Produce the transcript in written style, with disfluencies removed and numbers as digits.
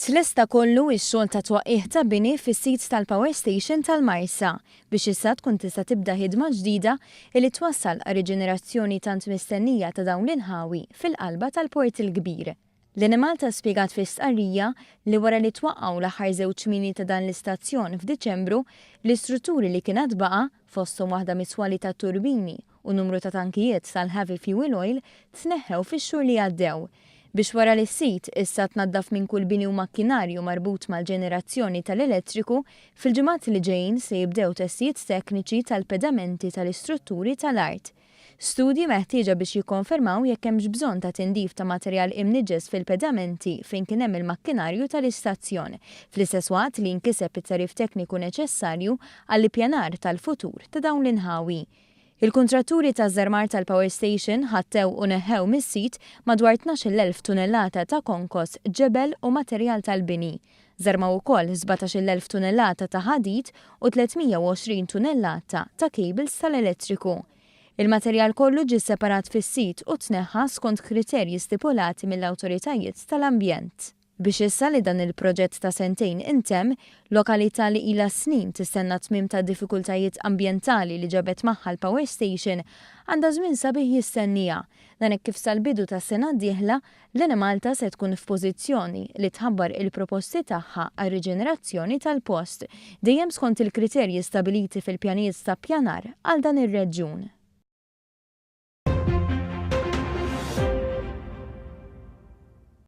Tlesta kollu x-xogħol ta' twaqqigħ ta' bini fis-sit tal-Power Station tal-Marsa biex issa tkun tista' tibda ħidma ġdida li twassal għar-riġenerazzjoni tant mistennija ta' dawn l-inħawi fil-qalba tal-Port il-Kbir. L-Enemalta spjegat fi stqarrija li wara li twaqqgħu l-aħħar żewġ mini ta' dan l-istazzjon f'Diċembru, l-istrutturi li kien għad baqa', fosthom waħda mis-swali tat-turbini u numru ta' tankijiet tal-heavy fuel oil tneħħew fix-xhur li għaddew. Biex wara li s-sit issa tnaddaf minn kull bini u makkinarju marbut mal-ġenerazzjoni tal-elettriku, fil-ġimgħat li ġejjin se jibdew testijiet tekniċi tal-pedamenti tal-istrutturi tal-art. Studji meħtieġa biex jikkonfermaw jekk hemmx bżonn ta' tindif ta' materjal imniġġes fil-pedamenti fejn kien hemm il-makkinarju tal-istazzjon, fl-istess waqt li jinkiseb it-tagħrif tekniku neċessarju għall-ippjanar tal-futur ta' dawn l-inħawi. Il-kuntratturi taż-żarmar tal-power station ħattew u neħħew mis-sit madwar 12,000 tunellata ta' konkos, ġebel u materjal tal-bini. Żarmaw ukoll 17,000 tunellata ta' ħadid u 320 tunellata ta' cables tal-elettriku. Il-materjal kollu ġie separat fis-sit u tneħħa skont kriterji stipulati mill-awtoritajiet tal-ambjent. Biex issa li dan il-proġett ta' sentejn intemm, lokalità li ilha snin tistenna t-tmiem tad-diffikultajiet ambjentali li ġabet magħha l-power station, għandha żmien sabiħ jistenniha. Dan hekk kif sal-bidu tas-sena d-dieħla, l-Enemalta se tkun f'pożizzjoni li tħabbar il-proposti tagħha għar-riġenerazzjoni tal-post, dejjem skont il-kriterji stabiliti fil-pjanijiet ta' ppjanar għal dan ir-reġjun.